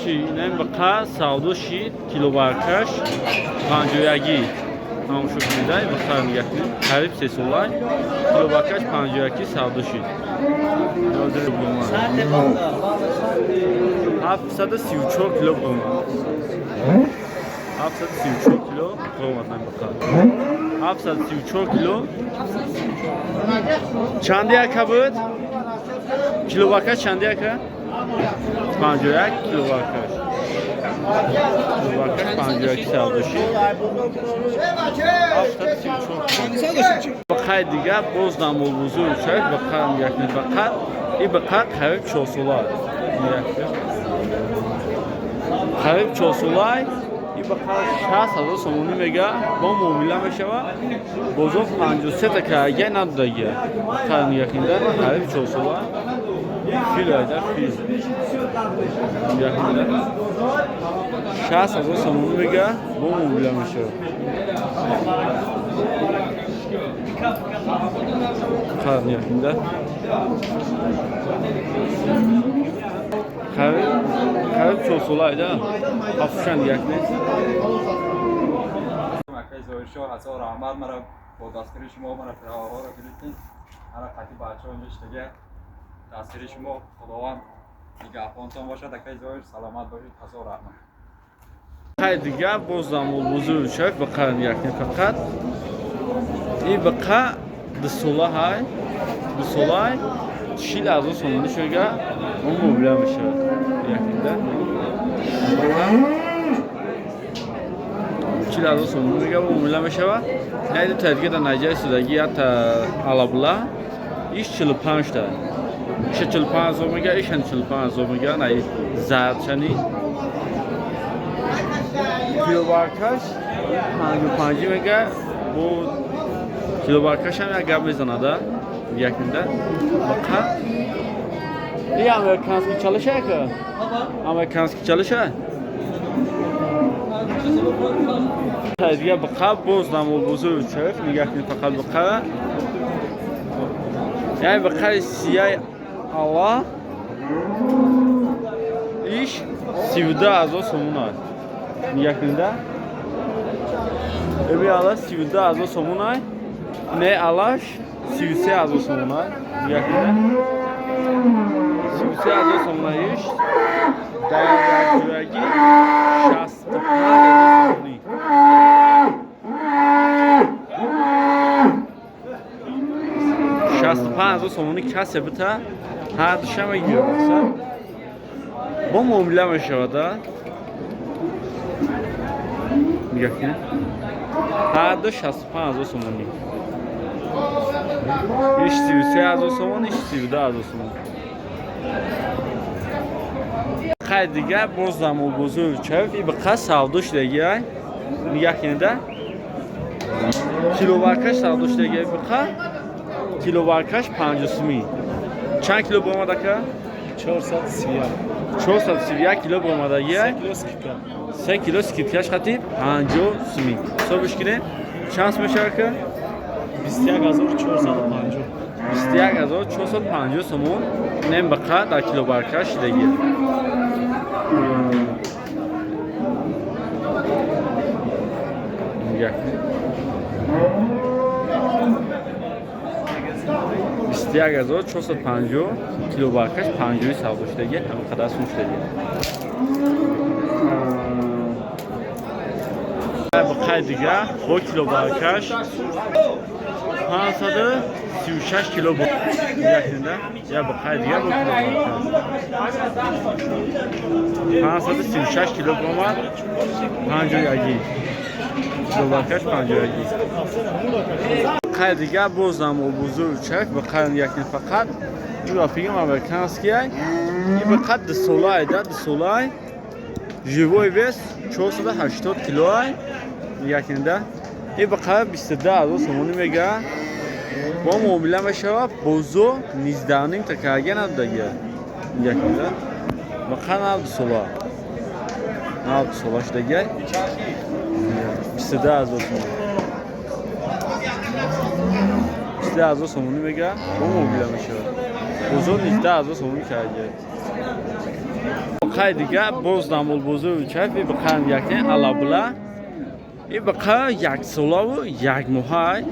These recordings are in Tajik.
Короче, инам бақа савдо шид, килобаркаш 51-и. Тамошо кунед, бақа нигоҳ кунед. Қариб 3 солай. Килобаркаш 51 савдо шид. 734 кило бромад. 734 кило бромад бақа. 734 кило. Чанди яка буд? Килобаркаш чанди яка? 51 килобаркаш. Килобаркаш 51 савдо шид. 734 кило. Бақаи дига боз намолбузур шавед, бақа нигоҳ кунед, бақа и бақа қариб 4 сола. Қариб 4 сола и бақа 60 000 сомонӣ мега, бо муомила мешава. Бозор 53-та карагай надодагия. Бақа нигоҳ кунед, қариб 4 сола. Фил айда фил. Нигоҳ кунед. 60 000 сомонӣ мега, бо муомила мешава. Бақа нигоҳ кунед. Қариб 4 сола айда. Ҳафтша нигоҳ кунед. Акай Зоҳиршоҳ, ҳазор раҳмат, мара бо дастгирии шумо мара фираҳоро гирифтем. Ҳара қати бачаҳо инҷо шидаге дастгирии шумо, Худованд нигаҳбонтон бошад. Акай Зоҳир, саломат бошед, ҳазор раҳмат. Бақаи дига боз замолбузур шавед, бақа нигоҳ кунед фақат. И бақа 2 сола ҳай, 2 солай 40 000 сомонӣ шуга, он муомила мешавад. Нигоҳ кунед. Бақа 40 000 сомонӣ мега, муомила мешавад. На ду та дига дар наҷаи судаги якта алабла иш 45 та. Иша 45 000 мега, ишан 45 000 мега, най зардшани. Килобаркаш 55 мега, бо килобаркаш ҳам як гап мезанада. Як минда. Бақа и американский чалаша яка? Американский чалаша? Дига бақа боз намолбузур шариф нигоҳ кунед фақат бақа. Яъне бақаи сияи ала иш 32 000 сомон аст. Нигоҳ кунед. Эби ала 32 000 сомон ай. Не алаш 33 000 сомон ай. Нигоҳ кунед. 33 000 сомон ай иш. Дар якҷоягӣ 65 000 сомонӣ. 65 000 сомонӣ касе бита ҳар душа мегирад мақсад. Бо муомила мешавад, а? Нигоҳ кунед. Ҳар ду 65 000 сомонӣ. Иш 33 000 сомон, иш 32 000 сомон. Хай дига боз замолбозур чаев и бақа савдо шудагиай. Нигоҳ кунед. Киловаркаш савдо шудагиай бақа. Киловаркаш 50 сумӣ. Чанд кило бомад ака? 431. 431 кило бомадагиай. 3 кило скидка. 3 кило скидкаш хати 50 сумӣ. Ҳисобиш кунед. Чанд сум мешавад ака? 21450. 21450 сомон. Инам бақа дар килобаркаш шудагиай. Нигоҳ кунед. 21450 килобаркаш 50 савдо шудагиай, ҳамин қадар сум шудагиай. Бақаи дига бо килобаркаш 536 кило нигоҳ кунед. Я бақаи дига бо килобаркаш 536 кило бомад 51. Килобаркаш 51. Бақаи дига боз намобузур чак бақаи нигоҳ кунед фақат. Ин рафиқам американский ай. Ин бақа 2 сола ай да 2 сола ай. Живой вес 480 кило ай. Нигоҳ кунед. Ин бақа 22 000 сомонӣ мега. Бо муомила мешавад, бозо 19,5 та карага надодагия. Нигоҳ кунед. Бақа 92 сола. 92 сола шудагия. 22 000 сомон. 22 000 сомонӣ мега, бо муомила мешавад. Бозо 19 000 сомонӣ карагия. Бақаи дига боз дамолбозори чайф и бақаам якне алабула. И бақа яксолаву якмоҳай.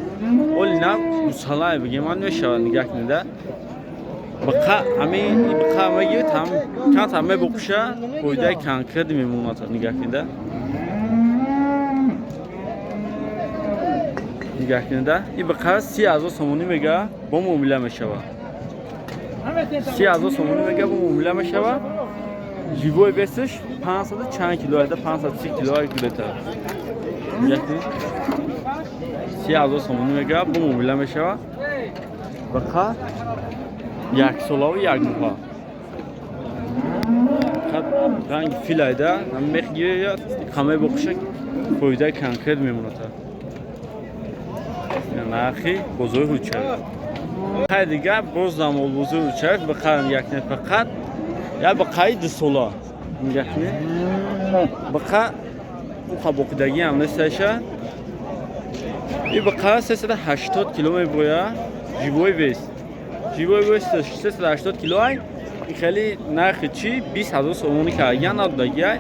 Оли нав гусалай бигем ман мешавад нигаҳ кунеда. Бақа ами и бақа мегиред ҳам канта мебоқиша фоидаи конкретӣ мемонад нигаҳ кунеда. Нигаҳ кунеда. И бақа 30,000 сомонӣ мега бо муомила мешавад. 30,000 сомонӣ мега бо муомила мешавад. Живой весиш 500 чанд кило айда 530 кило ай где-то. Нигаҳ кунед. 30,000 сомонӣ мега бо муомила мешавад. Бақа яксолаву якмоҳа. Фақат ранги фил айда ҳам мехгирад қамаи боқиша фоидаи конкрет мемонад. Нархи бозори Ҳучаев. Хай дига боз дамолбозори Ҳучаев бақа як не фақат я бақаи дусола. Нигаҳ кунед. Бақа уқа боқидагӣ ҳам несташа. И бақа 380 кило мебоя живой вес. Живой вес 380 кило ай. И хеле нархи чӣ 20,000 сомонӣ кардан надодагӣ ай.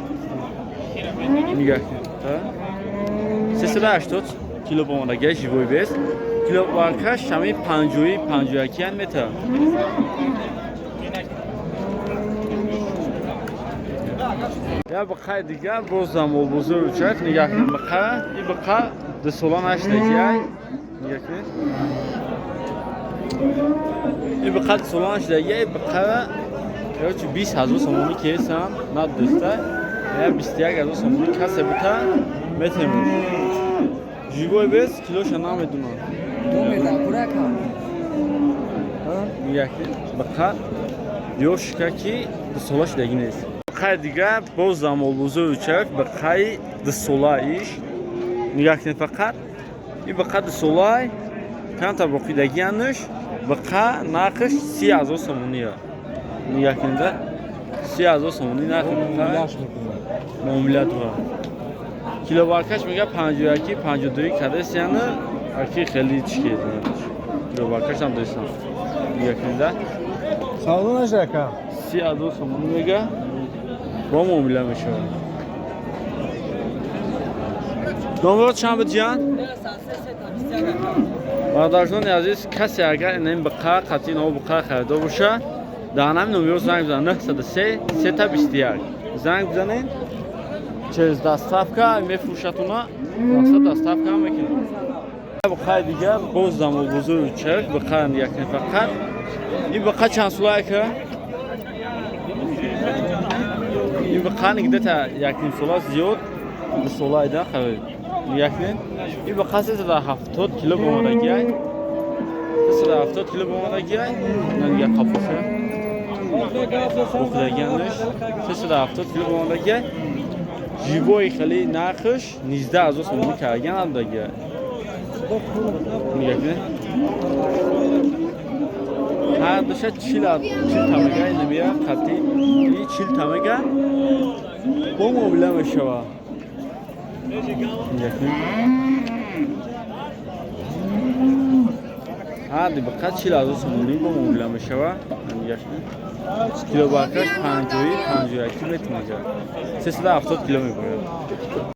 Нигаҳ кунед. 380 кило бомадагӣ ай живой вес. Кило баркаш ҳами 50 51 ан мета. Я бақаи дига боз дамолбозори Ҳучаев нигаҳ кунед. Бақа и бақа дусола наштагӣ ай. Нигаҳ кунед. И бақа дусола наштагӣ ай. Бақа короче 20,000 сомонӣ кесам надоста. Я 21,000 сомонӣ касе бута метемуш. Живой вес килоша намедунам. Нигаҳ кунед. Бақа ёшка ки дусола шудагӣ нест. Бақаи дига боз дамолбозори Ҳучаев бақаи дусола иш. Нигаҳ кунед фақат. И бақа дусолай камтар боқидагианш бақа нархаш 30,000 сомония. Нигаҳ кунед. 30,000 сомонӣ нархи бақа муомила дорад. Килобаркаш мега 51 52 кадес яна аки хеле чӣ ки килобаркаш ҳам дестам. Нигаҳ кунед. Савдо нашда ака. 30,000 сомонӣ мега бо муомила мешавад. Номерот чанд буд ҷан? Бародарҷони азиз, касе агар ин бақа қатъи наво бақа харидор боша, дар ҳамин номеро занг бизанед 903 321. Занг бизанед, через доставка мефурӯшатона, мақсад доставка ҳам мекунад. Бақаи дига боз дамолбозори Ҳучаев бақа як фақат. Ин бақа чанд сола ака? Ин бақа где-то як ним сола зиёд, ду сола айда харид. Нигоҳ кунед. Ин бақа 370 кило бомадагӣ ай. 370 кило бомадагӣ ай. На нигоҳ қапоша. Боқидагианаш 370 кило бомадагӣ ай. Живои хеле нархаш 19,000 сомонӣ кардан надодагӣ ай. Нигоҳ кунед. Ҳар душа 40 тамега инамия қатъи и 40 тамега бо муомила мешавад. Нигоҳ кунед. Ҳар ди бақа 40,000 сомонӣ бо муомила мешавад. Нигоҳ кунед. Килобаркаш 50 51 метавонад. 370 кило мебояд.